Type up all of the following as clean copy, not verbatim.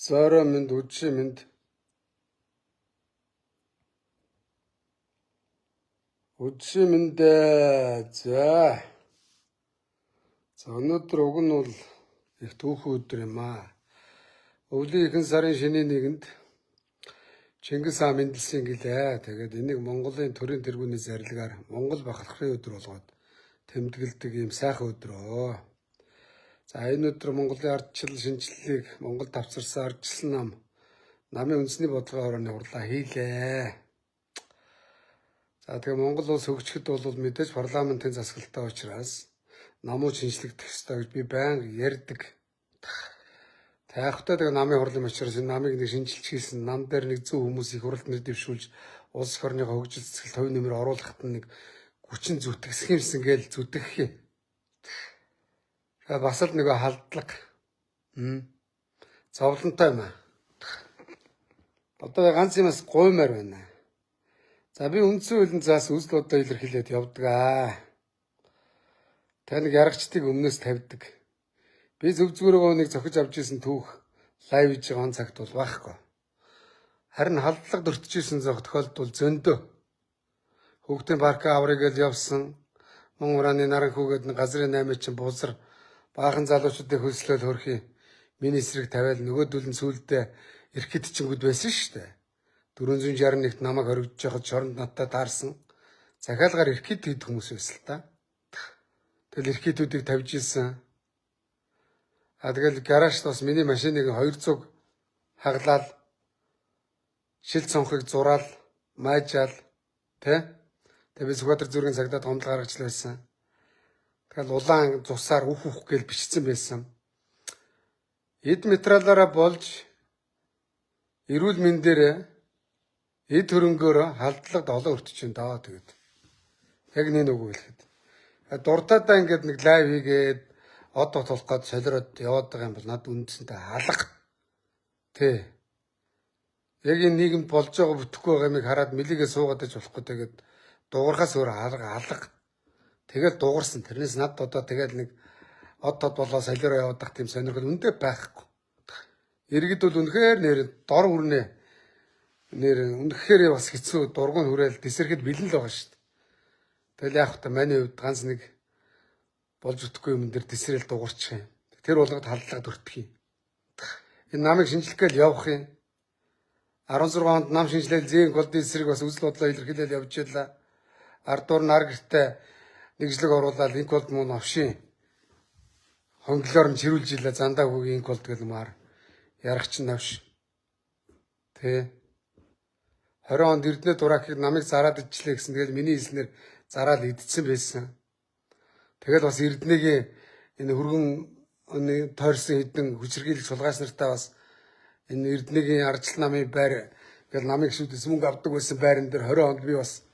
За орой мэнд, үдшийн мэнд. Үдшийн мэнд ээ. За. За өнөөдөр уг нь бол их түүхэн өдөр юм аа. Өвлийн ихэнх сарын шинийн нэгэнд Чингис хаан мэндэлсэн гэлээ. Тэгээд энийг Монголын төрийн тэргүүний зарилгаар Монгол бахархлын өдөр болгоод тэмдэглэдэг ийм сайхан өдөр өө. За энэ өдөр Монголын ардчлал шинжлэлийг Монгол тавцарсан ардчилсан нам намын үндэсний бодлогын хорооны хурлаа хийлээ. За тэгээ Монгол улс хөгжихэд бол мэдээж парламентын засаглалтай учраас намуу шинжлэгдэх ёстой гэж би байнга ярьдаг. Тайхтай тэгээ намын хурлын учраас энэ намыг нэг шинжилж хийсэн нам дээр нэг зөв хүмүүс их хурлд нэр дэвшүүлж улс орныхоо хөгжил цэцгэлт хувь нэмэр оруулахад нэг хүчин зүтгэсэх юмсан гээл зүтгэх юм. Тэгээ бас л нөгөө халдлага. Зовлонтой юм аа. Одоо ганц юмас гуймаар байна. За би үндсэн хуулийн заас үзэл бодлоо илэрхийлээд явдаг аа. Тэ нэг яргачдыг өмнөөс тавьдаг. Би зөв зүгээрээ нэг зохиж авч исэн түүх лайв хийж байгаа он цагт бол байхгүй. Харин халдлага дөртөж исэн зөх тохиолдол зөндөө. Хүүхдийн парк аврыг л явсан. Мөн урааны наран хүүгээд нэг газрын 8 чинь бузар баахан залуучуудыг хөлслөөл хөрхи миний эсрэг тавиал нөгөөдөл нь сүулдэ эрхэд чингүүд байсан шүү дээ. 461-т намайг хоригдож байхад шоронд надтай таарсан. Захиалгаар эрхэд хийдэг хүмүүс байсан л та. Тэгэл эрхэтүүдийг тавьж исэн. А тэгэл гаражт бас миний машиныг 200 хаглаал шил цонхыг зураал маажаал тэ. Тэгээ би Сүхбаатар зүргийн цагдаад гомдол гаргаж л байсан. Тэгэл улаан цусаар үх үх гэж бичсэн байсан. Эд материалаараа болж эрүүл мэндээр эд хөрөнгөөр халдлага долоо өртөж байна даа тэгэд. Яг нэг үг хэлэхэд. Дуртадаа ингээд нэг лайв хийгээд од тулах гээд солиороод яваад байгаа юм бол над үндсэндээ алга. Тэ. Яг энэ нийгэмд болж байгаа бүтэхгүй байгаа юмыг хараад мэлийгээ суугаад иж болохгүй тэгээд дуурхаас өөр алга алга. Тэгэл дуурсан. Тэрнээс над одоо тэгэл нэг од тод болоо солиороо яваад байх тийм сонирхол үндэ байхгүй. Иргэд бол үнэхээр нэр дор хүрнэ. Нэр үнэхээр бас хэцүү дургуун хүрээл дисэрхэд бэлэн л байгаа шүү дээ. Тэгэл яах вэ? Миний хувьд ганц нэг болж өгөхгүй юм дээр дисрэл дуурчих юм. Тэр болгоод халдлага дөртөх юм. Энэ намыг шинжлэх гээл явах юм. 16 онд нам шинжилэл зээн голд эсрэг бас үзэл бодлоо илэрхийлэл явж байлаа. Ардуур нар гэртээ нэгжлэг оруулаад инк болд мөн новшин хонглоор нь чирүүлж илээ зандаа хүүгийн инк болд гэл маар ярах чинь новш. Тэ 20 онд Эрдэнэ Дуракийг намыг зараад идчихлээ гэсэн. Тэгэл миний хэлснээр зараал идсэн байсан. Тэгэл бас Эрдэнэгийн энэ хөргөн тойрсон хэдэн хүчирхийлэх сулгаач нартай бас энэ Эрдэнэгийн ардчлал намын байр гэл намыг шүдэс мөнгө авдаг байсан байран дээр 20 онд би бас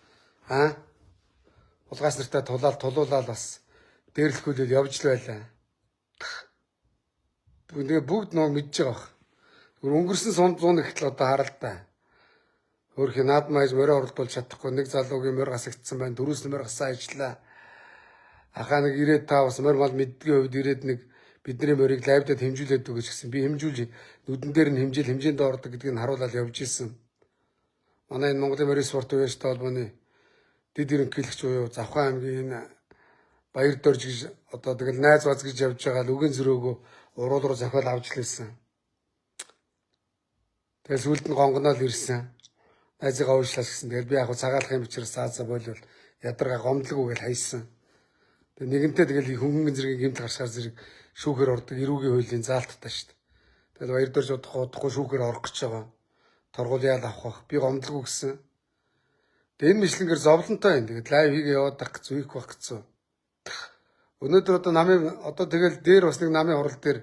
хулгайч нартай тулаал тулуулаад бас дээрлэхүүлэл явж л байлаа. Тэгээ бүгд нөө мэдж байгаа бах. Өнгөрсөн сум зуун ихтэл одоо харалтай. Хөөрхи наад маяж морь оролдуулж чадахгүй нэг залуугийн морь гасагдсан байна. Дөрөвс морь гасаа ажиллаа. Ахаа нэг 95 бас морь мал мэддгийн хувьд ирээд нэг бидний морийг лайвдад хэмжүүлээд өгөөч гэсэн. Би хэмжүүлж нүдэн дээр нь хэмжээл хэмжээнд ордог гэдгийг нь харуулаад явж исэн. Манай энэ Монголын морийн спорт үеэстэй холбооны дэд ерөнхийлөгч буюу Завхан аймгийн энэ Баяр дорж гэж одоо тэгэл найз баз гэж явж байгаа л үгэн зөрөөгөө уруул руу зохиол авч лээсэн. Тэгэл сүүлд нь гонгоноол ирсэн. Найзыгаа уушлаас гэсэн. Тэгэл би яг цагаалах юм учраас цаазаа болвол ядаргаа гомдлог үгээл хайсан. Тэг нэгэнтээ тэгэл хөнгөн зэрэг гэмтэл гарсгаар зэрэг шүүхээр ордог эрүүгийн хуулийн заалттай шүү дээ. Тэгэл Баяр дорж удахгүй шүүхээр орох гэж байгаа. Торгуул яал авах бах. Би гомдлог гэсэн. Тэг энэ мэтлэнгээр зовлонтой юм. Тэгээд лайв хийгээ яваад байх гэсэн их байх гэсэн. Өнөөдөр одоо намын одоо тэгэл дээр бас нэг намын хурал дээр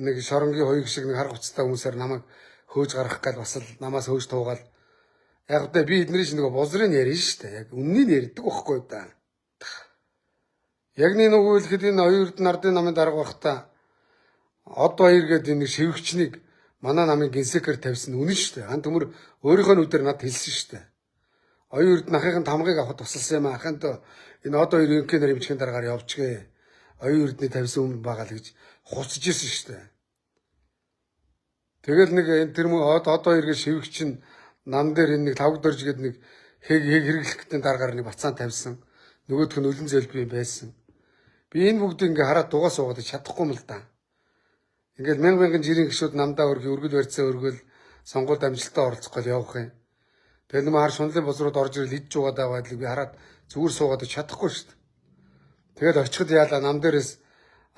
нэг шоронгийн хоёг шиг нэг хар хуцтай хүмүүсээр намайг хөөж гаргах гал бас л намаас хөөж туугаал. Яг одоо би эднэрийн чинь нөгөө бозрыг ярина шүү дээ. Яг үннийг ярьдаг байхгүй да. Яг нэг нөгөө хэлэхэд энэ оюун эрдэнэ ардын намын дарга байхдаа од баяр гэдэг нэг шивгчнийг манай намын генсекер тавьсан үнэн шүү дээ. Хан төмөр өөрийнхөө нүдээр над хэлсэн шүү дээ. Оюун эрдэнэ ахын тамгыг авахд тусалсан юм ахын энэ од хоёр ерөнхий нар эмчгийн дараагаар явжгээ. Оюун эрдэнэ тавьсан өмнө байгаа л гэж хуцаж ирсэн шүү дээ. Тэгэл нэг энэ тэр мө одоо эргээ шивгч чинь нам дээр энэ нэг тавг дөрж гээд нэг хэг хэг хэрэглэх гэдэг дараагаар нэг бацаан тавьсан. Нөгөөх нь өлөн зэлбий байсан. Би энэ бүгдийг ингээ хараад дугаа суугаад чадахгүй юм л да. Ингээд мянга мянган жирийн гишүүд намдаа өргө өргөл барьцаа өргөл сонгуульд амжилттай оролцох гол явах юм. Тэгэл нэмэр хар шунлын бозрууд орж ирэл идж угаад байгаа байдлыг би хараад зүгээр суугаад чадахгүй шүү дээ. Тэгэл очиход яалаа нам дээрээс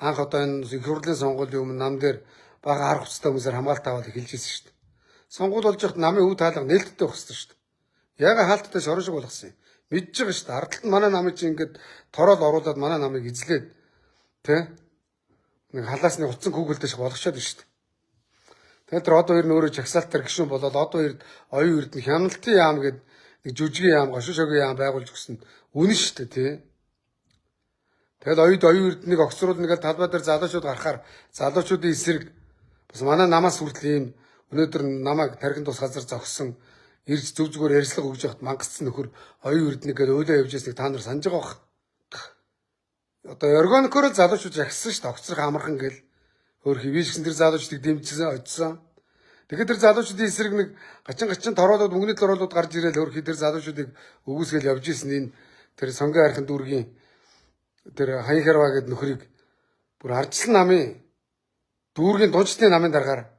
анх одоо энэ их хурлын сонгуулийн өмнө нам дээр бага арга хуцтай хүмүүсээр хамгаалт аваад эхэлж ирсэн шүү дээ. Сонгуул болж байхад намын өв таалга нээлттэй байх хэрэгтэй шүү дээ. Яга хаалттай шорон шиг болгосон юм. Мэдж байгаа шүү дээ. Ард талд нь манай намыг чи ингээд тороол оруулаад манай намыг эзлээд тэ нэг халаасны утсан Google-д шиг болгочоод байна шүү дээ. Тэгээд тэр одоо хоёр нь өөрөө жагсаалтаар гишүүн болоод одоо хоёрд оюун эрдэнэ хяналтын яам гэдэг нэг жүжигийн яам, гошин шогийн яам байгуулж өгсөн үнэн шүү дээ тий. Тэгэл оюуд оюун эрдэнэг огцруулна гэж талбай дээр залуучууд гарахаар залуучуудын эсрэг бас манай намаас хүртэл ийм өнөөдөр намайг тархин тус газар зогссон ирж зүг зүгээр ярьцлага өгж явахад мангацсан нөхөр оюун эрдэнэ гэж өөлөө явж байсныг та нар санаж байгаа бох. Одоо органикоор залуучууд жагссан шүү дээ. Огцрох амархан гэл өөр хивээс гэсэн тэр залуучдыг дэмжсэн, очсон. Тэгэхээр тэр залуучуудын эсрэг нэг гачин гачин тороолууд мөнгөний тороолууд гарч ирээл өөр хи тэр залуучуудыг өгөөсгөл явж исэн энэ тэр сонгон архин дүүргийн тэр хаян хэрва гэд нөхрийг бүр ардчилсан намын дүүргийн дунчны намын даргаар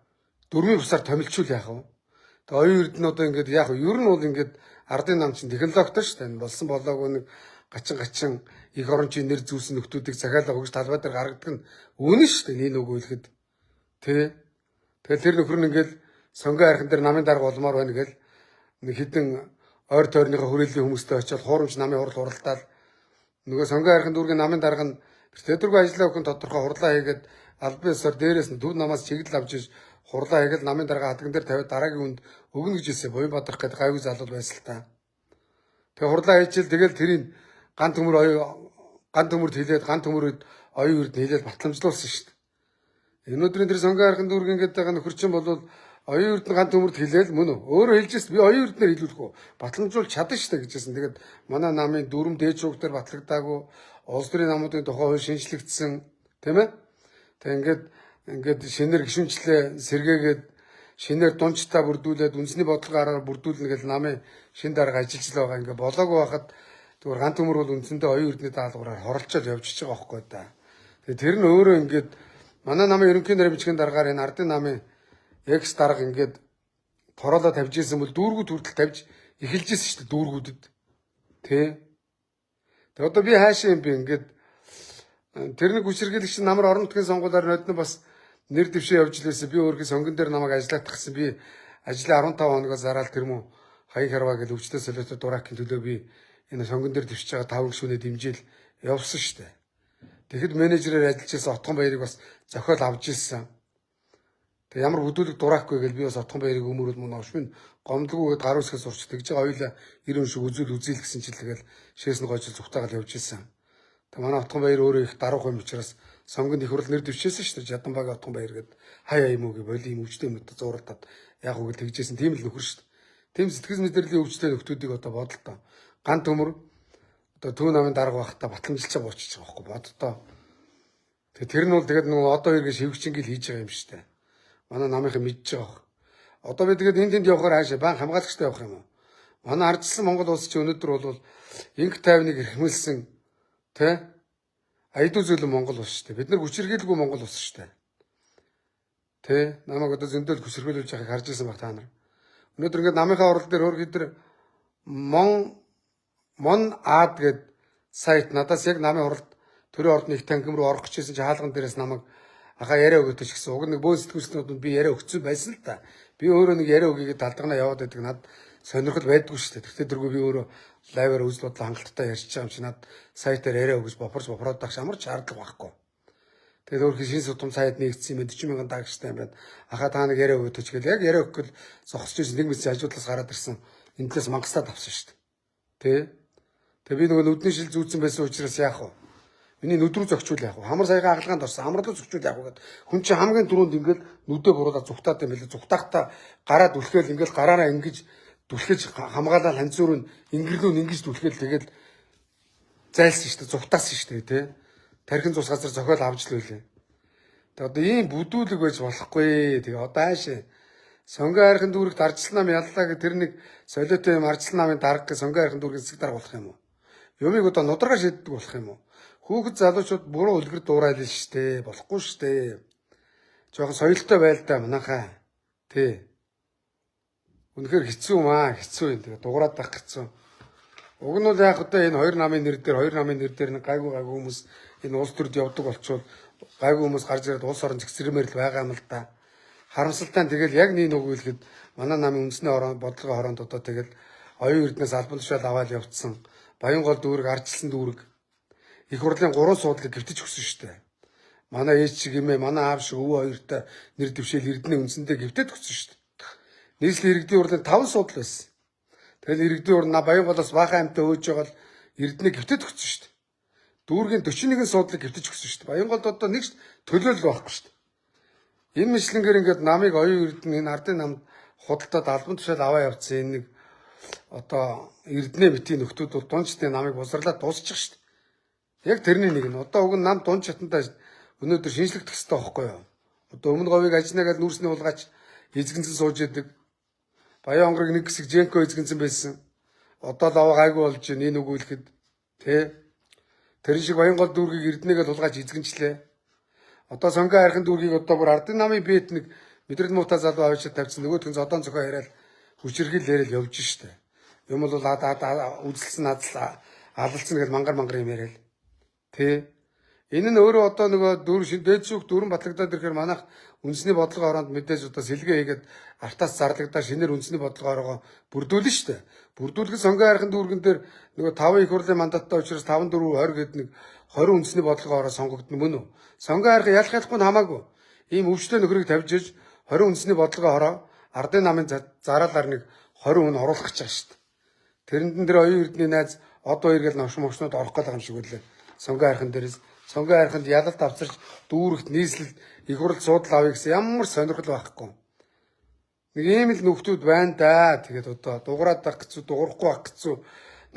дөрмийн бусаар томилчул яах вэ? Тэгээ оюун эрдэнэ одоо ингээд яах вэ? Ер нь бол ингээд ардын нам чинь технологитой шүү дээ. Болсон болоогүй нэг гачин гачин их орончийн нэр зүүсэн нөхдүүдийг захиалга өгч талбай дээр гаргадаг нь үнэн шүү дээ. Нэг нүг хэлэхэд тий. Тэгэл тэр нөхөр нь ингээд сонгон архан дээр намын дарга болмоор байна гэл нэг хідэн ойр тойрныхоо хүрээллийн хүмүүстэй очиод хуурамч намын хурал хуралдаал нөгөө сонгон архан дүүргийн намын дарга нь тэдэргүй ажиллаа өгөх нь тодорхой хурлаа хийгээд албан ёсоор дээрээс нь төв намаас чиглэл авч иж хурлаа хийгээд намын дарга хадган дээр тавиад дараагийн үнд өгнө гэж хэлсэн. Буян бадрах гэдэг гайгүй залуу байсан л та. Тэгээ хурлаа хийчихэл тэгэл тэрийг ган төмөр оюу ган төмөрт хилээд ган төмөрөд оюун эрдэнэ хилээд батламжлуулсан шүү дээ. Өнөөдрийн тэр сонгон архан дүүргэн гэдэг байгаа нөхөр чинь бол оюун эрдэнэ ган төмөрт хилээл мөн үү? Өөрөө хэлжээс би оюун эрдэнээр хилүүлэх үү? Батламжуулж чадна шүү дээ гэжсэн. Тэгээд манай намын дүрм дээд шууг дээр батлагдаагүй улс төрийн намуудын тухай хууль шинжлэгдсэн тийм ээ. Тэг ингээд ингээд шинээр гишүүнчлээ сэргээгээд шинээр дунчтай бүрдүүлээд үндэсний бодлого аргаар бүрдүүлнэ гэж намын шин дарга ажиллаж л байгаа. Ингээд болоогүй байхад зүгээр ган төмөр бол үндсэндээ оюун эрдэнэ даалгавраар хоролцоод явчихж байгаа байхгүй да. Тэгээ тэр нь өөрөө ингээд манай намын ерөнхий нэр бичгийн даргаар энэ ардын намын экс дарга ингээд тороолоо тавьж исэн бол дүүргүүд хүртэл тавьж эхэлж исэн шүү дээ дүүргүүдэд. Тэ. Тэгээ одоо би хаашаа юм бэ ингээд тэр нэг хүчирхийлэгч намар орон нутгийн сонгуулиар нодно бас нэр дэвшээ явж лээсэн. Би өөрийнхөө сонгон дээр намайг ажиллаатгсан. Би ажлаа 15 хоногоо зараал тэр мүү хаяг харваа гэж өвчтөе солиотой дуракийн төлөө би энэ сонгон дээр дэвшиж байгаа таван гишүүнээ дэмжээл явсан шүү дээ. Тэгэхэд менежерээр ажиллаж байсан Отгон баярыг бас зохиол авч ирсэн. Тэг ямар бүдүүлэг дураахгүй гэж би бас Отгон баярыг өмөрөл мөн овшмын гомдлгүй гээд гар үсгээс сурч тэгж байгаа хоёлаа 90 шиг үзүүл үзэл гэсэн чил тэгэл шээс нь гойжол зүгтаагаал явж исэн. Тэг манай Отгон баяр өөрөө их даруух юм учраас сонгонд их хурл нэр дэвшээсэн шүү дээ. Жаданбагийн Отгон баяр гээд хаяа юм уу гэ боли юм өвчтэй юм зууралдаад яг үг л тэгжсэн тийм л нөхөр шүү дээ. Тийм сэтгэл мэдрэлийн өвчтэй нөхдүүдийг одоо бодолтой. Ган төмөр одоо төв намын дарга байхдаа батламжилчаа буучиж байгаа байхгүй боддоо. Тэгээ тэр нь бол тэгээд нөгөө одоо хэрэг шивгчингил хийж байгаа юм шүү дээ. Манай намынхан мэдж байгаа бох. Одоо би тэгээд энд тэнд явахаар хаашаа бан хамгаалагчтай явах юм уу? Манай ардчилсан Монгол улс чи өнөөдөр бол инх тайвныг эрхэмлсэн тэ аядуу зүйлэн Монгол улс шүү дээ. Бид нар хүчирхийлгүй Монгол улс шүү дээ. Тэ намайг одоо зөндөл хүчирхийлүүлж байгааг харж ирсэн баг та нар. Өнөөдөр ингээд намынхаа орол дээр өөр хэдэр мон мон ад гэд сайт надаас яг намын хуралд төрийн ордны их танхим руу орох гэжсэн чи хаалган дээрээс намайг ахаа яриа өгөөд ч гэсэн уг нэг бөөн сэтгүүлчнүүд би яриа өгцөн байсан л та. Би өөрөө нэг яриа өгийгээ талдагнаа яваад байдаг над сонирхол байдгүй шүү дээ. Тэгтээ дэргүй би өөрөө лайваар үзэл бодлоо хангалттай ярьж байгаа юм чи над сайтаар яриа өгөж бопорч бопроод авах ямар ч шаардлага байхгүй. Тэгээд өөр шин судам сайд нэгдсэн юм 40 мянган дагчтай юм байна. Ахаа та нэг яриа өгөөд ч гэл яг яриа өгөх гэл зогсож ирсэн нэг мэдсэн хажуудлаас гараад ирсэн. Энэ талаас мангастаа тавсан шүү дээ. Тэ? Тэгээ би нөгөө нүдний шил зүүцэн байсан учраас яах вэ? Миний нүд рүү зөгчүүл яах вэ? Хамар саяхан агалгаанд орсон. Хамар руу зөгчүүл яах вэ гэд. Хүн чинь хамгийн түрүүнд ингээл нүдээ буруулаад зүгтаад юм билээ. Зүгтаахта гараа дүлхээл ингээл гараараа ингэж дүлхэж хамгаалал ханцуур нь ингэрлүү нь ингэж дүлхээл тэгэл зайлсан шүү дээ. Зүгтаасан шүү дээ, тэ. Тархин цус газар зохиол авч л байлээ. Тэгээ одоо ийм бүдүүлэг байж болохгүй. Тэгээ одоо аашаа Сонгон хайрхан дүүрэгт арчлан нам яллаа гэх тэр нэг солиотой юм арчлан намын дарга гэх сонгон хайрхан дүүргийн зэсэг дарга болох юм уу? Юмыг одоо нударга шийддэг болох юм уу? Хүүхэд залуучууд буруу үлгэр дуурайл штэ. Болохгүй штэ. Жохон соёлтой байл да манайхаа. Тэ. Үнэхээр хэцүү юм аа, хэцүү юм. Тэгээ дуграад байх хэцүү. Уг нь бол яг одоо энэ хоёр намын нэр дээр хоёр намын нэр дээр нэг гайгүй гайгүй хүмүүс энэ улс төрд явдаг болчвол гайгүй хүмүүс гарч ирээд улс орон зэгсрэмээр л байгаа юм л да. Харамсалтай нь тэгэл яг нэг нүг хэлэхэд манай намын үндэсний хорон бодлогын хороонд одоо тэгэл оюун эрдэнэс албан тушаал аваад явцсан. Баянгол дүүрэг ардчилсан дүүрэг их хурлын гурван суудлыг гівтэж өгсөн шүү дээ. Манай ээж шиг юм ээ, манай аав шиг өвөө хоёртой нэр дэвшээл эрдэнэ үндсэндээ гівтээд өгсөн шүү дээ. Нийслэлийн иргэдийн хурлын 5 суудал байсан. Тэгэл иргэдийн хурл Баянголоос баахан амьтаа өөж байгаа л эрдэнэ гівтээд өгсөн шүү дээ. Дүүргийн 41 суудлыг гівтэж өгсөн шүү дээ. Баянголд одоо нэг ч төлөөлөл байхгүй шүү дээ. Энэ мэтлэнгээр ингээд намыг оюун эрдэнэ энэ ардын намд худалдаад албан тушаал аваа явцсан энэ нэг одоо эрдэнэ битгий нөхдүүд бол дунчдын намыг бусарлаад дуусчих шүү дээ. Яг тэрний нэг нь одоо уг нь нам дунд шатандаа өнөөдөр шинжлэгдэх хэрэгтэй байхгүй юу? Одоо өмнө говийг ажнаа гэж нүүрсний хулгайч эзэгэнцэн сууж идэг. Баян онгорыг нэг хэсэг Женко эзэгэнцэн байсан. Одоо л аваа гайгүй болж байна энэ үг хэлэхэд тэ. Тэр шиг Баянгол дүүргийг эрдэнэгээ тулгаач эзэгэнчлээ. Одоо сонгон хайрхан дүүргийг одоо бүр ардын намын бэт нэг мэдрэл муутай залуу авчид тавьсан нөгөөх нь зодон зохио яриад хүчирхийл яриад явж штэ. Юм бол үзэлсэн азал алалцсан гэж мангар мангар юм яриад. Тэ. Энэ нь өөрөө одоо нөгөө дүүр шин дээд шүүх дүүрэн батлагдаад ирэхээр манайх үндэсний бодлогын хороонд мэдээж одоо сэлгээ хийгээд артаас зарлагдаа шинээр үндэсний бодлогын ороогоо бүрдүүлнэ шүү дээ. Бүрдүүлэх сонгон хайрхан дүүргэн дээр нөгөө 5 их хурлын мандаттай учраас 5 4 20 гээд нэг 20 үндэсний бодлогын ороо сонгогдно мөн үү? Сонгон хайрхан ялах ялахгүй нь хамаагүй. Ийм өвчтөе нөхрийг тавьж иж 20 үндэсний бодлогын хороо ардын намын зараалаар нэг 20 хүн оруулах гэж байгаа шүү дээ. Тэрэнд нь тэр оюун эрдний найз од хоёр гэл новш мовшнууд орох гээд байгаа юм шиг үлээ. Сонгон хайрхан дээрээс сонгон хайрханд ялалт авчирч дүүрэгт нийслэлд их хурл суудал авъя гэсэн ямар сонирхол байхгүй. Нэг ийм л нөхдүүд байна да. Тэгээд одоо дуграад байх гэцүү, дуграхгүй байх гэцүү.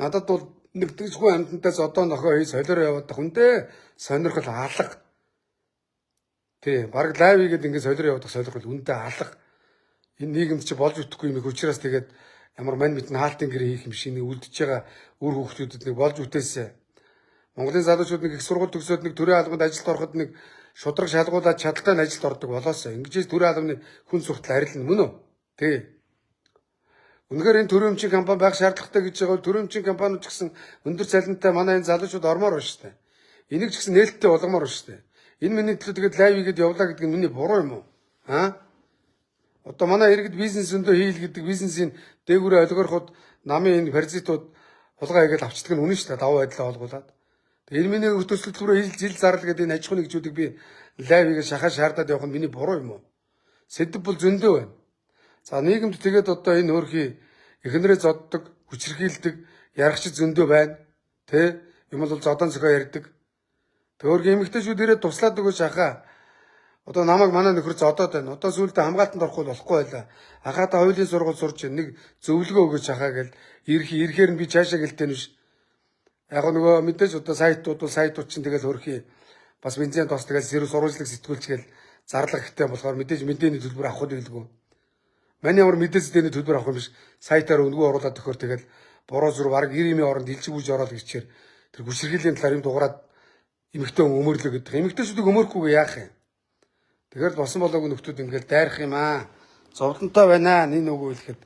Надад бол нэгтгэжгүй амьтантаас одоо нохоо хий солиороо яваад байх үндэ сонирхол алга. Тий, баг лайв хийгээд ингээд солиороо яваад сонирхол үндэ алга. Энэ нийгэмд чи болж өгөхгүй юм их учраас тэгээд ямар мань мэдэн хаалтын гэрээ хийх юм шиг нэг үлдчихэж байгаа үр хүүхдүүдэд нэг болж үтээсэ. Монголын залуучууд нэг их сургууль төгсөөд нэг төрийн албанд ажилд ороход нэг шудраг шалгуулаад чадaltaй нь ажилд ордог болоосоо. Ингэж төрийн албаны хүн суртал арилна мөн үү? Тий. Үнэхээр энэ төрийн өмчийн компани байх шаардлагатай гэж байгаа бол төрийн өмчийн компаниуд ч гэсэн өндөр цалинтай манай энэ залуучууд ормоор байна шүү дээ. Энийг ч гэсэн нээлттэй болгомоор байна шүү дээ. Энэ миний төлөө тэгээд лайв хийгээд явлаа гэдэг нь миний буруу юм уу? Аа? Одоо манай иргэд бизнес өндөө хийл гэдэг бизнесийн дээгүүрээ олигорход намын энэ паразитууд хулгай хийгээл авчдаг нь үнэн шүү дээ. Давуу байдлаа олгуулад. Тэгээ энэ миний төсөл төлбөрөө ил жил зардал гэдэг энэ аж ахуйн нэгжүүдийг би лайв хийгээд шахаа шаардаад явах нь миний буруу юм уу? Сэдэв бол зөндөө байна. За нийгэмд тэгээд одоо энэ өөрхий эхнэрээ зоддог, хүчирхийлдэг, ярагч зөндөө байна. Тэ? Юм бол зодон зохио ярьдаг. Тэг өөрхий эмэгтэйчүүд ирээд туслаад өгөөч ахаа. Одоо намайг манай нөхөр зодоод байна. Одоо сүүлдээ хамгаалтанд орохгүй болохгүй байлаа. Ахаатаа хуулийн сургууль сурч нэг зөвлөгөө өгөөч ахаа гэл ирэх ирэхээр нь би цаашаа гэлтэй биш. Яг нөгөө мэдээж одоо сайтууд бол сайтууд чинь тэгэл хөрхий бас бензин тос тэгэл сэрүү сурвалжлаг сэтгүүлчгээл зарлага ихтэй болохоор мэдээж мэдээний төлбөр авах байлгүй. Маний ямар мэдээ зэдэний төлбөр авах юм биш. Сайтаар өнгөө оруулаад өгөхөр тэгэл буруу зүр бараг 90 юмын оронд илжиг бүж ороод ирчээр тэр хүчирхийллийн талаар юм дугаараад эмэгтэй хүн өмөрлөө гэдэг. Эмэгтэйчүүдийг өмөрөхгүйгээ яах юм? Тэгэхээр л босон болоогүй нөхдүүд ингээл дайрах юм аа. Зовлонтой байна. Нэг нүгөө хэлэхэд.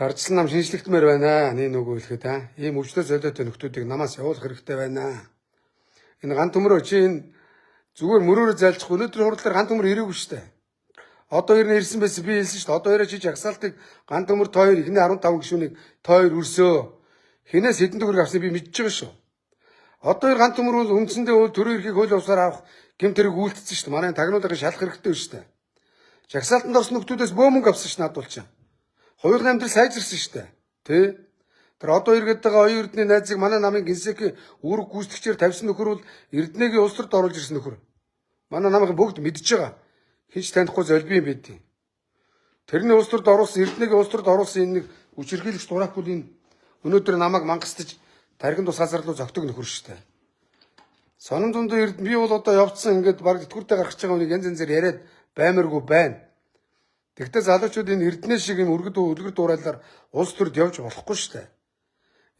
Харжсан нам шинжлэхтмээр байна. Нэг нүгөө хэлэхэд аа. Ийм өвчтөе золиотой нөхдүүдийг намаас явуулах хэрэгтэй байна. Энэ ган төмрөө чи энэ зүгээр мөрөөрөө зайлчих. Өнөөдөр хурлаар ган төмөр ирээгүй шүү дээ. Одоо ер нь ирсэн байсан би хэлсэн шүү дээ. Одоо яриа чи жагсаалтыг ган төмөр тоо хоёр эхний 15 гишүүнийг тоо хоёр өрсөө. Хинээс хэдэн төгрөг авсныг би мэдж байгаа шүү. Одоо ер ган төмөр бол үндсэндээ үл төрийн эрхийг хууль ёсоор авах гэмт хэрэг үйлдэлсэн шүү дээ. Манай тагнуулын шалах хэрэгтэй шүү дээ. Жагсаалтанд орсон нөхдүүдээс бөө мөнгө авсан шүү надад бол чинь. Хувийн амьдрал сайжирсан шүү дээ. Тэ? Тэр одоо иргэд байгаа оюун эрдний найзыг манай намын генсекийн үүрэг гүйцэтгэгчээр тавьсан нөхөр бол Эрдэнэгийн улс төрд оруулж ирсэн нөхөр. Манай намын бүгд мэдж байгаа. Хинч танихгүй золби юм байдیں۔ Тэрний улс төрд оруулсан Эрдэнэгийн улс төрд оруулсан энэ нэг хүчирхийлэгч дураакул энэ өнөөдөр намайг мангастаж таргин тус газар руу зогтөг нөхөр шүү дээ. Сонон дунд Эрдэнэ би бол одоо явцсан ингээд баг тэтгэвртэй гаргаж байгаа хүнийг янз янзаар яриад баймаргүй байна. Тэгвэл залуучууд энэ Эрдэнэ шиг юм өргөд үлгэр дуурайлаар улс төрд явж болохгүй шүү дээ.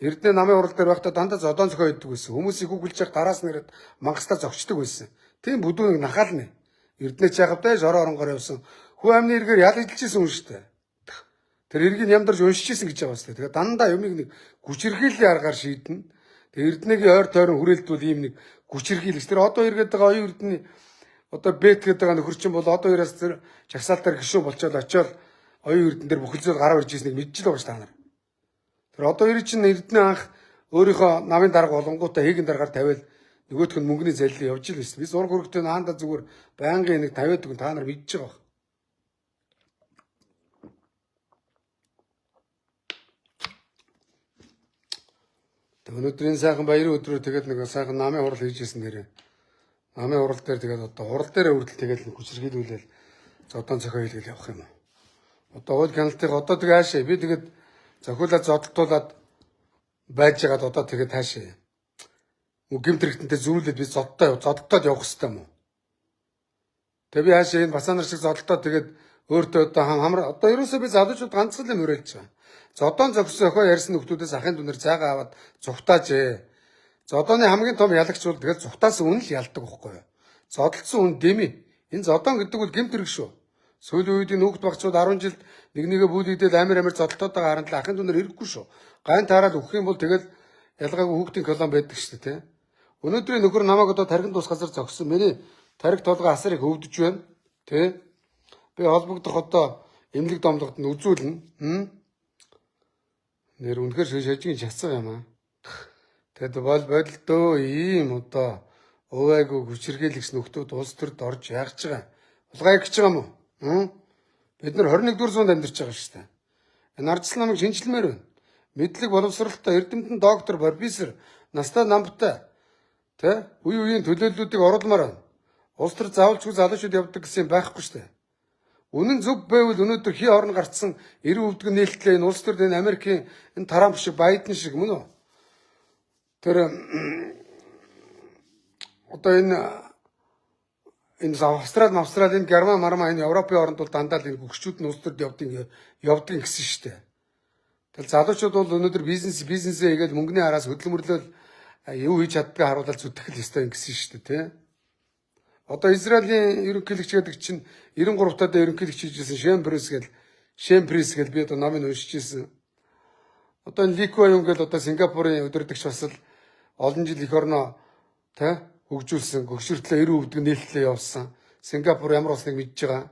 Эрдэнэ намын хурал дээр байхдаа дандаа зодон зохио хийдэг байсан. Хүмүүсийг хүүхэлж явах гараас нэрэд мангастаа зогчдөг байсан. Тийм бүдүүн нэг нахаална. Эрдэнэ ч яхав даа жороо оронгоор явсан. Хүү амны эргээр ял эдэлжсэн хүн шүү дээ. Тэр эргийг ямдарч уншиж исэн гэж байгаа юм шүү дээ. Тэгэхээр дандаа юмыг нэг хүчирхийллийн аргаар шийднэ. Тэр Эрдэнэгийн ойр тойрон хүрээлтвэл ийм нэг хүчирхийлэгч. Тэр одоо эргээд байгаа оюун эрдэнэ одоо бэт гэдэг байгаа нөхөр чинь бол одоо хоёроос тэр жагсаал дээр гişүү болчоод очиод оюун эрдэнэ дээр бүхэл зүйл гараа ирж ирснийг мэдчихэл байгаа шүү та нар. Тэр одоо хоёр чинь Эрдэнэ анх өөрийнхөө намын дарга болонгуудаа хийгэн даргаар тавиал нөгөөх нь мөнгөний заллин явж ил байсан. Би зураг хөрөгтэй наанда зүгээр байнгын нэг тавиад өгөн та нар мэдж байгаа баг. Тэг өнөөдрийн сайхан баярын өдрөөр тэгээд нэг сайхан намын хурал хийж ирсэн нэрээ. Намын хурал дээр тэгээд одоо хурал дээр хүртэл тэгээд нэг хүчирхийлүүлэл зодон цохио хийлгээл явах юм уу. Одоо уул хяналтыг одоо тэг аашаа би тэгээд зохиулаад зодтолтуулаад байж байгаад одоо тэгээд таашаа. Гэмт хэрэгтэнтэй зүүлээд би зодтоод явах хэрэгтэй юм уу? Тэгээ би хаашаа энэ бацаа нар шиг зодтолтоод тэгээд өөртөө одоо хамар одоо ерөөсөө би залуучууд ганцхан юм уриалж байгаа. Зодоон зогссон охин ярьсан нөхдүүдээс ахын дүнэр зайгаа аваад зүхтаажээ. Зодооны хамгийн том ялагч бол тэгэл зүхтаасан үн л ялдаг байхгүй юу? Зодолцсон үн дэмий. Энэ зодоон гэдэг бол гэмт хэрэг шүү. Сүүлийн үед нүүхт багчууд 10 жилд нэг нэгэ бүүлэгдэл амир амир зодолтоод байгаа харан л ахын дүнэр ирэхгүй шүү. Гайн таараад өгөх юм бол тэгэл ялгаагүй хүүхдийн колон байдаг шүү дээ, тэ. Өнөөдрийн нөхөр намайг одоо тархин тус газар зогссон. Миний тархи толгой асар их өвдөж байна. Тэ? Би холбогдох одоо эмнэлэг домлогод нь үзүүлнэ. Нэр үнэхээр шажигын шатсан юм аа. Тэгэд бол болдоо ийм одоо өвайгүй хүчирхийлэгч нөхдүүд улс төрд орж яарч байгаа. Хулгай гэж байгаа юм уу? Бид нар 21-р зуунд амьдарч байгаа шүү дээ. Энэ ардчлал намайг шинжилмээр байна. Мэдлэг боловсралтай эрдэмтэн доктор, профессор, настай намбтай тэ үе үеийн төлөөллүүдийг оруулмаар байна. Улс төр заавалчгүй залуучууд явдаг гэсэн юм байхгүй шүү дээ. Үнэн зөв байвал өнөөдөр хий орон гарцсан 90 өвдгөн нээлттэй энэ улс төрд энэ Америкийн энэ Трамп шиг Байден шиг мөн үү? Тэр одоо энэ Австрали, Австрали, энэ Герман, Марма энэ Европын оронд бол дандаа л энэ гөгчүүд нь улс төрд явдаг гэсэн шүү дээ. Тэгэл залуучууд бол өнөөдөр бизнесээ хийгээд мөнгөний араас хөдөлмөрлөл юу хийж чаддгийг харуулаад зүтгэх л ёстой юм гэсэн шүү дээ, тий. Одоо Израилийн ерөнхийлөгч гэдэг чинь 93 таад ерөнхийлөгч хийжсэн Шем Пресс гэл би одоо номыг уншиж ирсэн. Одоо энэ Ли Куан Юн гэл одоо Сингапурын удирдагч бас л олон жил эх орноо тэ хөгжүүлсэн, гөгшөртлөө 90 өвдөг нээлтлээ явуулсан. Сингапур ямар улсныг мэдж байгаа.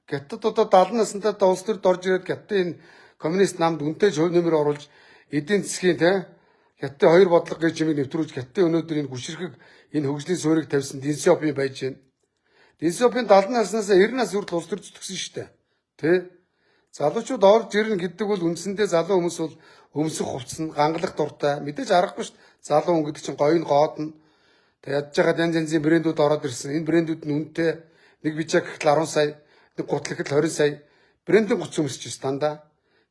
Хятад одоо 70 насандаа одоо улс төрд орж ирээд Хятадын энэ коммунист намд үнэтэй хувь нэмэр оруулж эдийн засгийн тэ Хятадын хоёр бодлого гэж юмыг нэвтрүүлж Хятадын өнөөдөр энэ хүчирхэг энэ хөгжлийн суурийг тавьсан Дэн Сяопин байж байна. Дэн Сяопин 70 наснаас 90 нас хүртэл улс төр зүтгэсэн шүү дээ. Тэ? Залуучууд орж ирнэ гэдэг бол үндсэндээ залуу хүмүүс бол өмсөх хувцас нь гангалах дуртай. Мэдээж аргагүй шүү дээ. Залуу хүн гэдэг чинь гоё нь гоодно. Тэг ядж байгаа янз янзын брэндүүд ороод ирсэн. Энэ брэндүүд нь үнэтэй. Нэг бичэк гэхэл 10 сая, нэг гутал гэхэл 20 сая. Брендийн гутас өмсөж ирсэн дандаа.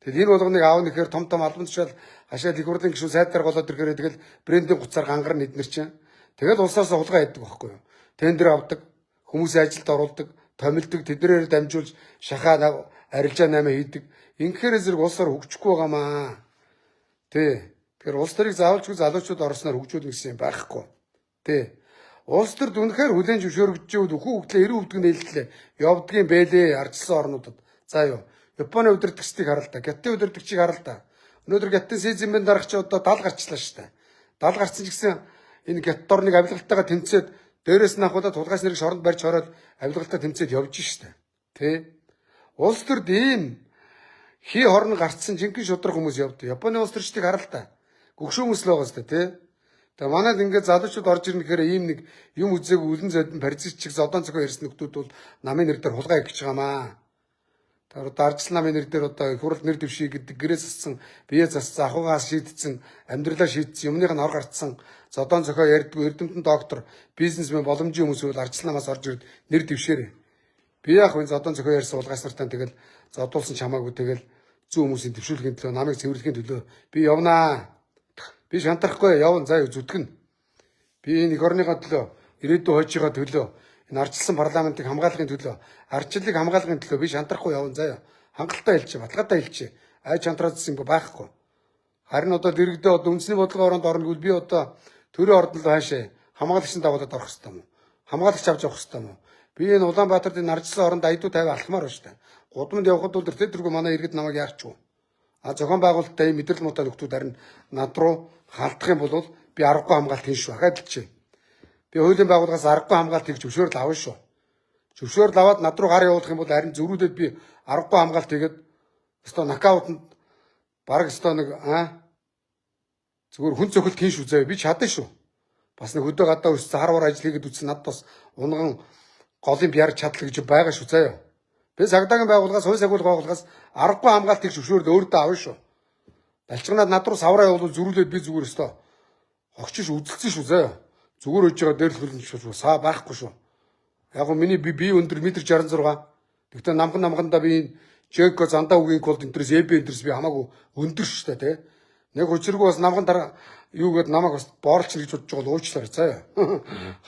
Тэгэл энэ болгоныг аав нэхэр том том албан тушаал хашаал их хурлын гишүүн сайд дарга болоод ирэхээр тэгэл брендийн гутсаар гангарна эднэр чинь. Тэгэл улсаас хулгай хийдэг байхгүй юу. Тендер авдаг, хүмүүсийн ажилд оруулдаг, томилдог, тэднэрээр дамжуулж шахаа арилжаа 8 хийдэг. Ингэхээр зэрэг улсаар хөгжихгүй байгаамаа. Тэ. Тэгэхээр улс төрийг заавалчгүй залуучууд орсноор хөгжүүлнэ гэсэн юм байхгүй. Тэ. Улс төрд үнэхээр хүлээн зөвшөөрөгдөж ивэл өхөн хөгтлөө 90 өвдөг нээлтлээ явдгийн бэлээ ардчилсан орнуудад. За юу. Японы удирдагчдыг харал та, Хятадын удирдагчийг харал та. Өнөөдөр Хятадын Си Цзиньпин дарагч одоо 70 гарчлаа шүү дээ. 70 гарсан ч гэсэн энэ Хятад орныг авилгалтайгаа тэмцээд дээрээс нь ахуулаад тулгаач нарыг шоронд барьж хороод авилгалтай тэмцээд явж штэ. Тэ? Улс төрд ийм хий хорн гарцсан жинхэнэ шудраг хүмүүс явдаг. Японы улс төрчдийг харал та. Гөгшөө хүмүүс л байгаа сте, тэ? Тэгээ манад ингээд залуучууд орж ирнэ гэхээр ийм нэг юм үзээгүй үлэн зодон паразит чиг зодон цохио ярьсан нөхдүүд бол намын нэр дээр хулгай хийж байгаамаа. Тэр одоо ардчил намын нэр дээр одоо их хурал нэр дэвший гэдэг гэрээ зассан, бие зассан, ахуйгаас шийдсэн, амьдралаа шийдсэн, юмных нь ор гарцсан, зодон цохио ярьдгүй эрдэмтэн доктор, бизнесмен боломжийн хүмүүс бол ардчил намаас орж ирээд нэр дэвшээрэй. Би яг энэ зодон цохио ярьсан хулгайч нартай тэгэл зодуулсан ч хамаагүй тэгэл зүүн хүмүүсийн дэвшүүлэхийн төлөө намайг цэвэрлэхийн төлөө би явнаа. Би шантарахгүй явна заа зүтгэн. Би энэ эх орныхоо төлөө, ирээдүйн хойчийнхоо төлөө, Энэ ардчилсан парламентыг хамгаалахын төлөө, ардчлалыг хамгаалахын төлөө би шантрахгүй явна заяа. Хангалттай хэлчихэ, баталгаатай хэлчихэ. Ай шантраадсан юм байхгүй. Харин одоо дэрэгдээ одоо үндэсний бодлогын оронд орно гэвэл би одоо төрийн ордон руу хаашаа хамгаалагчийн дагуулад орох хэрэгтэй юм уу? Хамгаалагч авч явах хэрэгтэй юм уу? Би энэ Улаанбаатарт энэ ардчилсан оронд айдуу 50 алхмаар байна шүү дээ. Гудамд явхад бол тэр тэргүй манай иргэд намайг яах ч вэ? А зохион байгуулалттай ийм мэдрэл муутай нөхдүүд харин над руу халдах юм бол би аргагүй хамгаалт хийн шүү. Ахаад л чи. Би хуулийн байгууллагаас аргагүй хамгаалт хийх зөвшөөрөл авна шүү. Зөвшөөрөл аваад над руу гар явуулах юм бол харин зөрүүлээд би аргагүй хамгаалт хийгээд өстой нокаутанд бараг өстой нэг зүгээр хүн цохилт хийн шүү заяа. Би чадна шүү. Бас нэг хөдөө гадаа өссөн хар хар ажил хийгээд үтсэн надад бас унган голын бяр чадал гэж байгаа шүү заяа. Би цагдаагийн байгууллагаас, хууль сахиулах байгууллагаас аргагүй хамгаалт хийх зөвшөөрөл өөртөө авна шүү. Балчганаад над руу савраа явуул зөрүүлээд би зүгээр өстой хогчш үзэлцэн шүү заяа. Зүгээр өж байгаа дээрлэх хөлн шүү. Саа байхгүй шүү. Яг гоо миний би өндөр метр 66. Тэгтээ намхан намхандаа би энэ Жеко зандаа үгийн колд энтерс эб энтерс би хамаагүй өндөр шүү дээ тий. Нэг учиргүй бас намхан дараа юу гээд намайг бас боорлч гэж бодож байгаа бол уучлаарай заяа.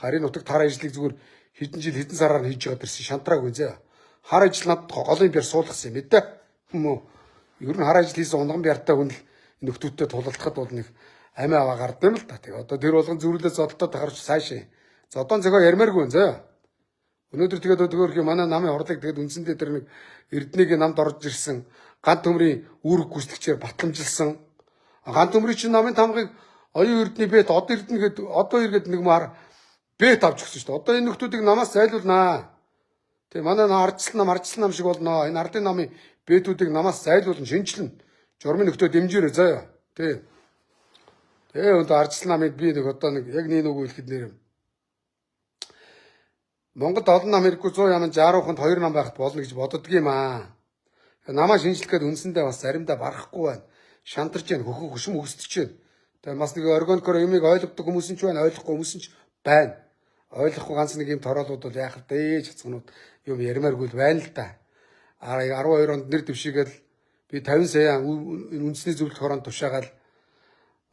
Харин нутаг тар ажлыг зүгээр хэдэн жил хэдэн сараар хийж байгаа дэрсэн шантраагүй заяа. Хар ажил надад голын бяр суулгасан юм дээ. Хүм үү? Ер нь хар ажил хийсэн унган бяртай хүн л нөхдүүдтэй тулалдахад бол нэг амиа аваа гард юм л та. Тэг одоо тэр болгон зүрхлээ зодтолтой тахарч цаашаа. Зодон зөгөө ярмааргүй юм заяа. Өнөөдөр тэгээд өдгөөрх юм манай намын хурлыг тэгээд үндсэндээ тэр нэг Эрдэнэгийн намд орж ирсэн ган төмрийн үүрэг гүйцэтгэгчээр батламжилсан. Ган төмрийн чинь намын тамгыг оюун Эрдэнэ бэт од Эрдэнэ гээд одоо эргээд нэг мар бэт авч өгсөн шүү дээ. Одоо энэ нөхдүүдийг намаас зайлуулнаа. Тэгээ манай ардчлал нам ардчлал нам шиг болно. Энэ ардын намын бэтүүдийг намаас зайлуулна, шинжилнэ. Журмын нөхдөө дэмжээрэй заяа. Тэ. Тэгээ өнөө ардчлал намыг би нэг одоо нэг яг нэг үг хэлэхэд нэр Монголд олон нам хэрэггүй 100 яман 60 хүнд 2 нам байхад болно гэж боддгийм юм аа. Намаа шинжлэх гээд үндсэндээ бас заримдаа барахгүй байна. Шантарч байна, хөхөн хөшим өсдөж байна. Тэгээ бас нэг органикоор юмыг ойлгодог хүмүүс нь ч байна, ойлгохгүй хүмүүс нь ч байна. Ойлгохгүй ганц нэг юм тороолууд бол яах вэ? Чацганууд юм ярмааргүй л байна л да. 12 онд нэр дэвшигээл би 50 сая үндэсний зөвлөлт хороонд тушаагаал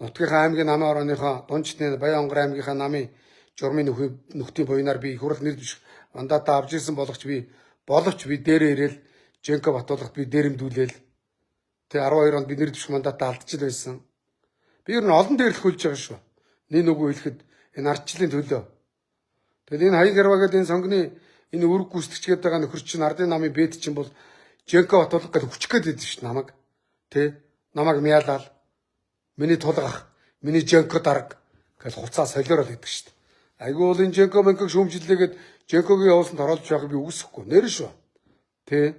нутгийнхаа аймгийн намын орооныхоо дунджтны Баян-Онгор аймгийнхаа намын журмын нөхдийн буйнаар би их хурл нэр дэвших мандатаа авч ирсэн болгоч би дээрээ ирээл Женко Батуулгад би дээрэмдүүлээл тэг 12 онд би нэр дэвших мандатаа алдчихл байсан. Би ер нь олон дээрлэх хүлж байгаа шүү. Нэг нүгүү хэлэхэд энэ ардчлалын төлөө. Тэгэл энэ хаяг хэрваа гэдэг энэ сонгоны энэ үүрэг гүйцэтгэж гэдэг байгаа нөхөр чинь ардын намын бэд чинь бол Женко Батуулга гэж хүчих гээд байдаг шүү намайг. Тэ намайг мяалал миний тулгах миний Женко дарга гэж хуцаа солиорол гэдэг шүү дээ. Айгүй бол энэ Женко Мэнког шүүмжлээгээд Женкогийн явуулсанд оролцож байгааг би үгүйсэхгүй. Нэр шүү. Тэ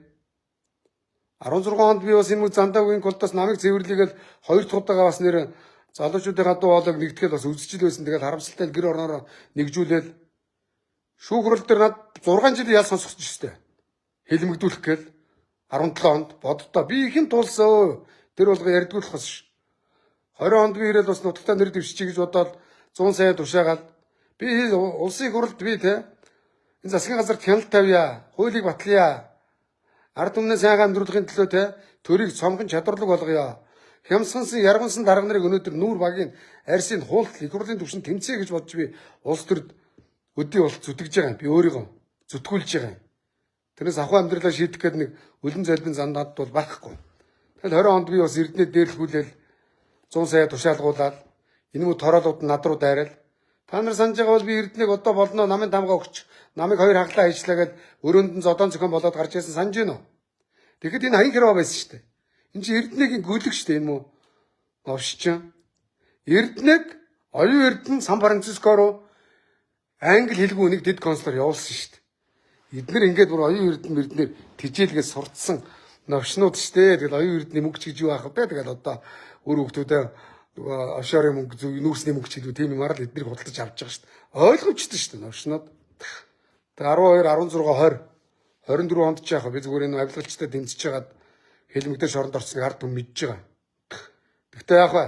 16 онд би бас энэ мөг зандаагийн колдоос намайг цэвэрлэгээл хоёр дахь удаага бас нэр залуучуудын дуу хоолойг нэгтгэл бас үзчихэл байсан. Тэгэл харамсалтай гэр орноороо нэгжүүлээл шүүх хурал дээр над 6 жил ял сонсгоч штэ. Хэлмэгдүүлэх гээл 17 онд боддоо би ихэн тулсан. Тэр болго ярьдгүй л бас ш. 20 онд би ирээл бас нутагтаа нэр дэвшчихье гэж бодоод 100 сая тушаагаал би улсын хурлд би те энэ засгийн газарт хяналт тавья, хуулийг батлая. Ард түмнээ сайхан амьдруулахын төлөө те төрийг цомхон чадварлаг болгоё. Хямсгансан яргансан дарга нарыг өнөөдөр нүүр багийн арьсыг хуултал их хурлын түвшинд тэмцэе гэж бодож би улс төрд өдий болт зүтгэж байгаа юм. Би өөрийгөө зүтгүүлж байгаа юм. Тэрнээс ахуй амьдралаа шийдэх гээд нэг өлөн золбин зан надад бол байхгүй. Тэгэл 20 онд би бас Эрдэнэ дээрлэхүүлээл 100 сая тушаалгуулаад энэ мө тороолууд над руу дайрал. Та нар санаж байгаа бол би Эрдэнэг одоо болно намын тамга өгч намыг хоёр хаглаа хийчлээ гэд өрөөнд нь зодон зохион болоод гарч ирсэн санаж байна уу? Тэгэхэд энэ хаян хэрвээ байсан шүү дээ. Энэ чинь Эрдэнэгийн гүйлэг шүү дээ энэ мө новшчин. Эрдэнэг оюун Эрдэнэ Сан Франциско руу англи хэлгүй нэг дэд консулаар явуулсан шүү дээ. Эднэр ингээд бүр оюун Эрдэнэ мэрднэр тижээлгээд сурцсан новшнууд шүү дээ. Тэгэл оюун Эрдэнэ мөнгө ч гэж юу аах вэ? Тэгэл одоо өөр хүмүүстэй нөгөө офшорын мөнгө зүг нүүрсний мөнгө ч илүү тийм юмар л эднийг худалдаж авч байгаа шүү дээ. Ойлгомжтой шүү дээ новшнууд. Тэгээ 12, 16, 20, 24 онд ч яах вэ? Би зүгээр энэ авилгалчтай дэмжиж хагаад хэлмэгдэр шоронд орсныг ард түмэн мэдж байгаа. Тэгтээ яах вэ?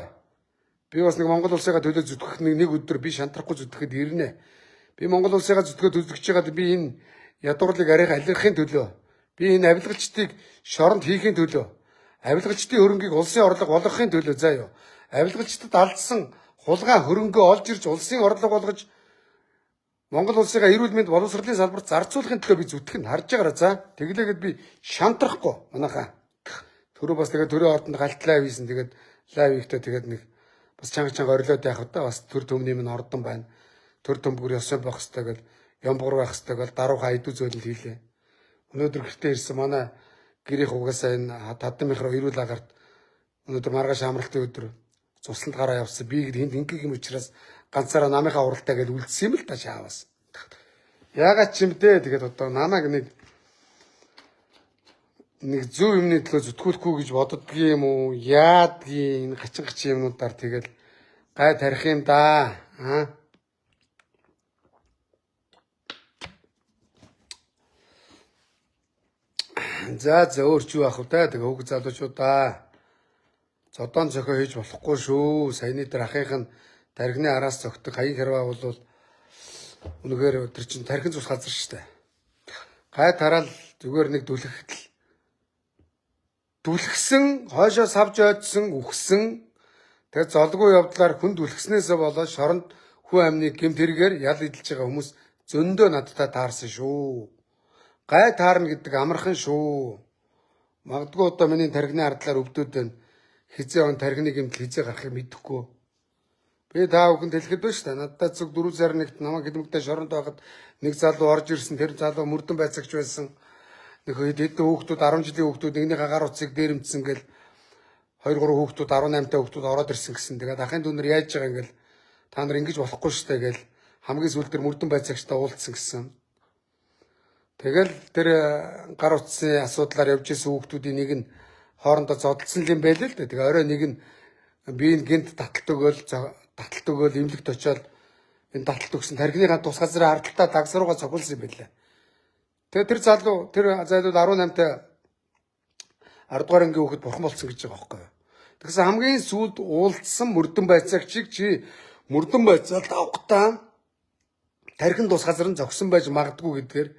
Би бас нэг Монгол улсыгаа төлөө зүтгэх нэг өдөр би шантрахгүй зүтгэхэд ирнэ. Би Монгол улсыгаа зүтгэхэд зүтгэж байгаад би энэ ядуурлыг арих алирахын төлөө би энэ авилгалчдыг шоронд хийхин төлөө авилгалчдын хөрөнгийг улсын орлого болгохын төлөө заа юу. Авилгалчдад алдсан хулгай хөрөнгөө олж ирж улсын орлого болгож Монгол улсынхаа эрүүл мэнд боловсролын салбарт зарцуулахын төлөө би зүтгэх нь харж байгаараа за. Тэглээгээд би шантрахгүй манайхаа. Түрүү бас тэгээд төрийн ордонд галт live хийсэн. Тэгээд live хийхдээ тэгээд нэг бас чанга чанга орилоод яах вэ? Бас төр төмний минь ордон байна. Төр төмбөр ёстой байх хэвээр гэл ямбгар байх хэвээр гэл даруухан айдуу зөөлөл хийлээ. Өнөөдөр гэртээ ирсэн манай гэрийнх угаасаа энэ тадан михро эрүүл агарт өнөөдөр маргааш амралтын өдөр цусланд гараа явсан. Би тэнд ингэх юм учраас ганцаараа намынхаа уралдаа гэж үлдсэн юм л та шаавас. Яагаад ч юм дээ тэгээд одоо намайг нэг зөв юмны төлөө зүтгүүлэхгүй гэж боддгий юм уу? Яадгийн энэ хачин хачин юмнуудаар тэгэл гай тарих юм да. Аа. За за өөр чи юу ах вэ? Тэгээ хөг залуучуудаа. Зодон зохио хийж болохгүй шүү. Саяны дээр ахынх нь тархины араас зогтдог хаяг хэрвээ бол үнэхээр тэр чинь тархин цус газар шүү дээ. Гай тараал зүгээр нэг дүлэхтэл дүлхсэн, хойшоо савж ойдсон, үхсэн. Тэгээ золгүй явдлаар хүн дүлхснээсээ болоод шоронд хүн амны гэмт хэрэгээр ял эдэлж байгаа хүмүүс зөндөө надтай таарсан шүү. Гай таарна гэдэг амархан шүү. Магадгүй одоо миний тархины ардлаар өвдөд байна. Хизээ он тархины гэмтэл хизээ гарахыг мэдэхгүй. Би та бүхэнд хэлэхэд байна шүү дээ. Надад зүг 4 сар нэгт намайг хэдмэгтэй шоронд байхад нэг залуу орж ирсэн. Тэр залуу мөрдөн байцаагч байсан. Нэг хэд хэдэн хүүхдүүд 10 жилийн хүүхдүүд нэгнийхээ гар утсыг дээрэмдсэн гэл 2 3 хүүхдүүд 18 та хүүхдүүд ороод ирсэн гэсэн. Тэгээд ахын дүүнэр яаж байгаа ингээл та нар ингэж болохгүй шүү дээ гэл хамгийн сүүлд тэр мөрдөн байцаагчтай уулзсан гэсэн. Тэгэл тэр гар утсын асуудлаар явж исэн хүүхдүүдийн нэг нь хоорондоо зодолсон юм байл л дээ. Тэгээ орой нэг нь би энэ гинт таталт өгөөл эмнэлэгт очиод энэ таталт өгсөн тархиныхаа тус газрын ардталтаа дагс руугаа цохиулсан юм байлаа. Тэгээ тэр залуу 18 та 10 дугаар ангийн хүүхэд бурхан болсон гэж байгаа байхгүй юу. Тэгсэн хамгийн сүүлд уулзсан мөрдөн байцаагчийг чи мөрдөн байцаалд авахтаа тархин тус газар нь зогсон байж магадгүй гэдгээр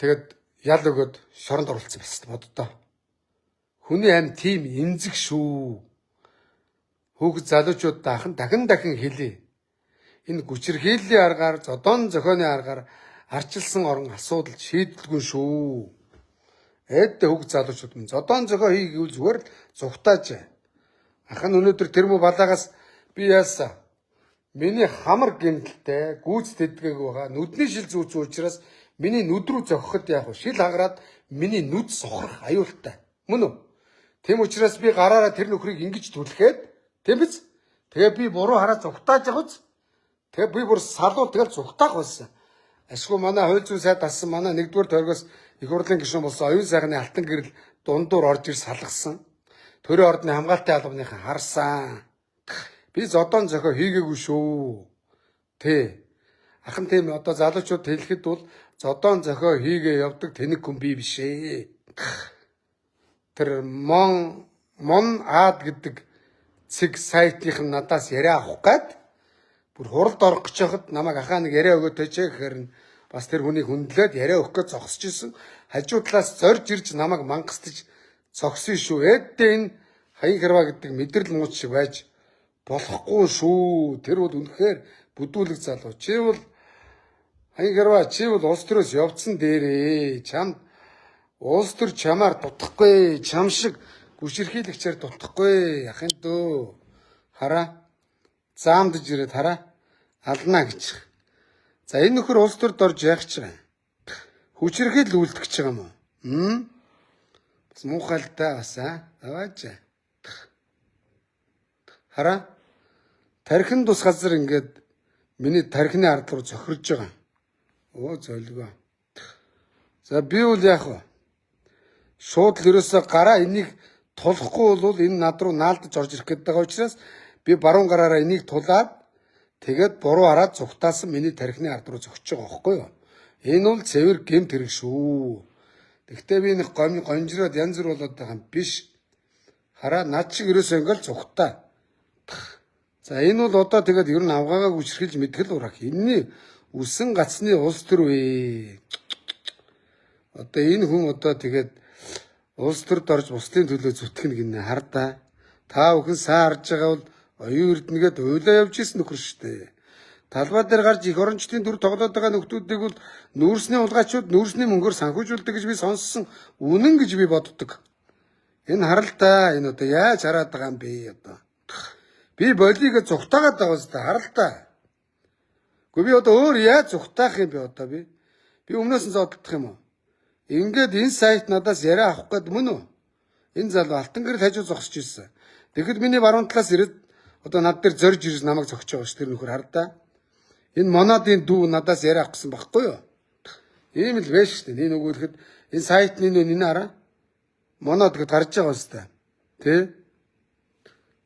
тэгээд ял өгөөд шоронд оруулсан байсан боддоо. Хүний амь тийм эмзэг шүү. Хүүхэд залуучууд дахин дахин хэлье. Энэ хүчирхийллийн аргаар, зодон зохионы аргаар арчилсан орон асуудал шийдэлгүй шүү. Эд хүүхэд залуучууд минь зодон зохио хий гэвэл зүгээр л зүгтааж. Ах нь өнөөдөр тэр мө балаагаас би яасан? Миний хамар гэмтэлтэй гүйц тэдгээг байгаа. Нүдний шил зүүц учраас миний нүд рүү зохиход яах вэ? Шил хагараад миний нүд сохрох аюултай. Мөн үү? Тийм учраас би гараараа тэр нөхрийг ингэж түлхээд тийм биз? Тэгээ би буруу хараа зүгтааж явах үз. Тэгээ би бүр салуу тэгэл зүгтаах байсан. Ашгүй манай хууль зүйн сайд алсан манай 1-р тойргоос их хурлын гишүүн болсон оюун сайхны алтан гэрэл дундуур орж ир салгасан. Төрийн ордны хамгаалтын албаныхан харсан. Би зодон зохио хийгээгүй шүү. Тэ. Ахан тийм одоо залуучууд хэлэхэд бол зодон зохио хийгээ явдаг тэнэг хүн би биш ээ. Тэр мон ад гэдэг цэг сайтынх нь надаас яриа авах гээд бүр хуралд орох гэж байхад намайг ахаа нэг яриа өгөөд төчээ гэхээр нь бас тэр хүнийг хүндлээд яриа өгөх гэж зогсож исэн. Хажуу талаас зорж ирж намайг мангастаж зогсон шүү. Эддээ энэ хаян хэрва гэдэг мэдрэл мууч шиг байж болохгүй шүү. Тэр бол үнэхээр бүдүүлэг залуу. Чи бол хаян хэрва чи бол улс төрөөс явцсан дээрээ. Чамд улс төр чамаар дутахгүй. Чам шиг гүшэрхийлэгчээр дутахгүй. Ахын дөө. Хараа. Заамдж ирээд хараа. Алнаа гэж. За энэ нөхөр улс төрд орж яах гэж байгаа юм? Хүчирхийл үлдэх гэж байгаа юм уу? Бас муухай л да бас аа. Аваач. Хараа. Тархин тус газар ингээд миний тархины ард руу зохирж байгаа. Оо золгоо. За би бол яах вэ? Шууд л ерөөсөө гараа энийг тулахгүй бол энэ над руу наалдаж орж ирэх гээд байгаа учраас би баруун гараараа энийг тулаад тэгээд буруу хараад зүгтаасан миний тархины ард руу зөгч байгаа байхгүй юу? Энэ бол цэвэр гэмт хэрэг шүү. Тэгтээ би нэг гонжроод янз бүр болоод байгаа юм биш. Хараа над шиг ерөөсөө ингээл зүгтаа. За энэ бол одоо тэгээд ер нь авгаагаа хүчрхийлж мэдгэл урах. Энэний үсэн гацны улс төр вэ. Одоо энэ хүн одоо тэгээд улс төрд орж бусдын төлөө зүтгэнэ гинэ хардаа. Та бүхэн сайн харж байгаа бол оюун эрдэнэгээд уйлаа явж исэн нөхөр шүү дээ. Талбай дээр гарч эх орончдын дүр тоглоод байгаа нөхдүүдийг бол нүүрсний хулгайчуд нүүрсний мөнгөөр санхүүжүүлдэг гэж би сонссон. Үнэн гэж би боддог. Энэ харалта энэ одоо яаж хараад байгаа юм бэ одоо. Би болиго зүгтаагаад байгаа зү харалта. Гэхдээ би одоо өөр яаж зүгтаах юм бэ одоо би? Би өмнөөс нь зодтолдох юм уу? Ингээд энэ сайт надаас яриа авах гээд мөн үү? Энэ залуу алтан гэрэл хажуу зогсож ирсэн. Тэгэхэд миний баруун талаас ирээд одоо над дээр зорж ирж намайг зогсож байгаа ш тэр нөхөр хардаа. Энэ монодын дүү надаас яриа авах гэсэн багхгүй юу? Ийм л байж штэ. Энэ өгүүлэхэд энэ сайтны нөө энэ хараа. Монод гэд гарч байгаа юм штэ. Тэ?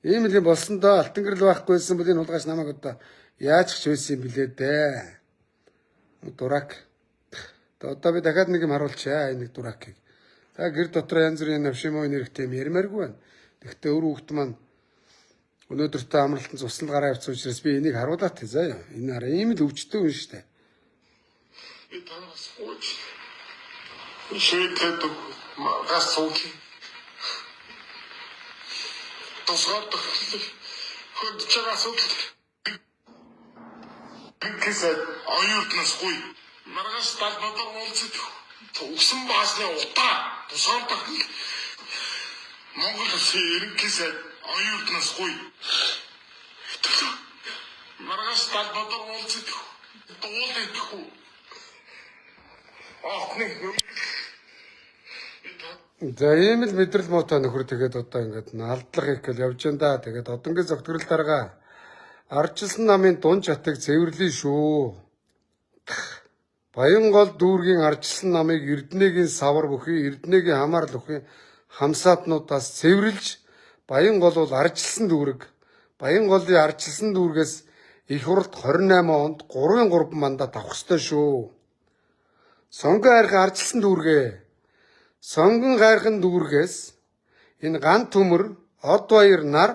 Ийм л юм болсон доо алтан гэрэл байхгүйсэн бол энэ хулгайч намайг одоо яаж ч байсан юм блээ дээ. Дурак. Одоо би дахиад нэг юм харуулчаа энэ нэг дуракийг. За гэр дотор янз бүрийн навшимой нэрхтэй юм ярмааргүй байна. Тэгэхдээ өр хүүхд маань өнөөдөртөө амралтанд цуснд гараа явцсан учраас би энийг харуулаад тий заяа. Энэ хараа ийм л өвчтөй хүн шүү дээ. Би танаас гуйж. Шийдээд маргаас суух. Тусгаар тогтолцоо хөдөлж байгаа асуудал. Гэсээ оюутнаас гуй. Маргааш талбайдаар уулзах. Өгсөн баасны утаа тусгаар тогтол. Монгол улсын ерөнхий сайд оюутнаас гуй. Маргааш талбайдаар уулзах. Дуул идэхгүй. Охны За ийм л мэдрэл муутай нөхөр тэгээд одоо ингээд алдлага их гэл явж энэ да. Тэгээд одонгийн зөгтгөрөл дарга ардчилсан намын дун чатыг цэвэрлэе шүү. Баянгол дүүргийн ардчилсан намыг Эрдэнэгийн савар бүхий Эрдэнэгийн хамаарл бүхий хамсаатнуудаас цэвэрлж Баянгол бол ардчилсан дүүрэг. Баянголын ардчилсан дүүргээс их хуралд 28 онд 3-3 мандат авах ёстой шүү. Сонгон хайрхан ардчилсан дүүргээ. Сонгон хайрхан дүүргээс энэ ган төмөр, од баяр нар,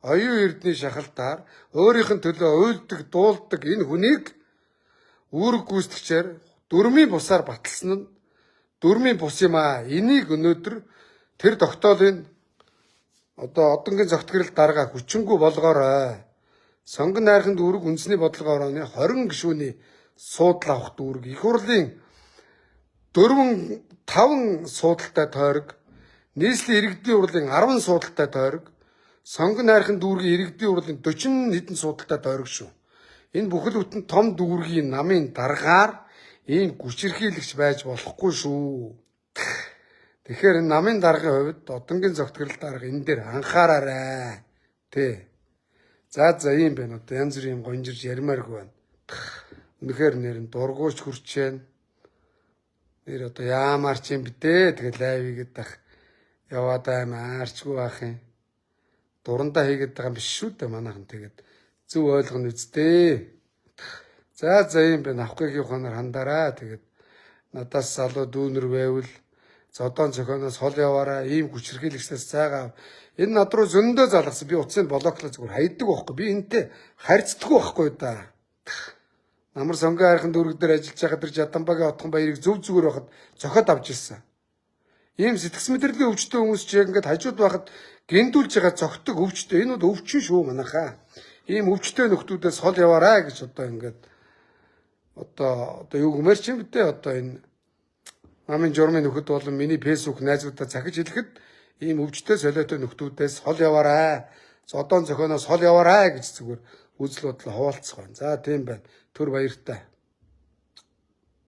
оюун эрдний шахалтаар өөрийнх нь төлөө уйлдаг, дуулдаг энэ хүнийг үүрэг гүйцэтгэгчээр дөрмийн бусаар баталсан нь дөрмийн бус юм аа. Энийг өнөөдөр тэр тогтоолын одоо одонгийн зогтгорол дарга хүчингү болгоорой. Сонгон найрхан дүүрэг үндэсний бодлогын орооны 20 гишүүний суудал авах дүүрэг их хурлын 4 5 суудалтай тойрог, нийслэлийн иргэдийн хурлын 10 суудалтай тойрог, сонгон найрхан дүүргийн иргэдийн хурлын 40 хэдэн суудалтай тойрог шүү. Энэ бүхэл бүтэн том дүүргийн намын даргаар ийм хүчирхийлэгч байж болохгүй шүү. Тэгэхээр энэ намын даргын хувьд одонгийн зогтгорол дарга энэ дээр анхаараарай. Тэ. За за ийм байна. Одоо янз бүрийн юм гонжирч ярмааргүй байна. Үнэхээр нэр нь дургууч хүрчээн. Нэр одоо яамаар ч юм бэ? Тэгээд лайв хийгээд ах яваад аймаарчгүй байх юм. Дурандаа хийгээд байгаа юм биш шүү дээ манайхан тэгээд зөв ойлгоно үсттэй. За за ийм байна. Авахгүйн ухаанаар хандараа. Тэгээд надаас залуу дүүнер байвал зодоон зохионоос хол яваараа ийм хүчирхийлэгчдээс зайгаа. Энэ над руу зөндөө залгасан. Би утсын блоклоо зүгээр хайдаг байхгүй. Би энтэй харьцдаггүй байхгүй да. Намар сонгон хайрхан дүүрэг дээр ажиллаж байгаа тэр Жадамбагийн отхон баярыг зөв зүгээр байхад зохиод авч ирсэн. Ийм сэтгэц мэдрэлийн өвчтөй хүмүүс чи яг ингээд хажууд байхад гендүүлж байгаа зогтөг өвчтөй. Энэ бол өвчин шүү манайхаа. Ийм өвчтөй нөхдүүдээс хол яваарай гэж одоо ингээд одоо юу гэмээр чи мэдээ одоо энэ намын журмын нөхөд болон миний фэйсбુક найзуудаа захиж хэлэхэд ийм өвчтөй солиотой нөхдүүдээс хол яваарай. Зодоон зохионоос хол яваарай гэж зүгээр үзэл бодлоо хуваалцах байна. За тийм байна. Төр баяртай.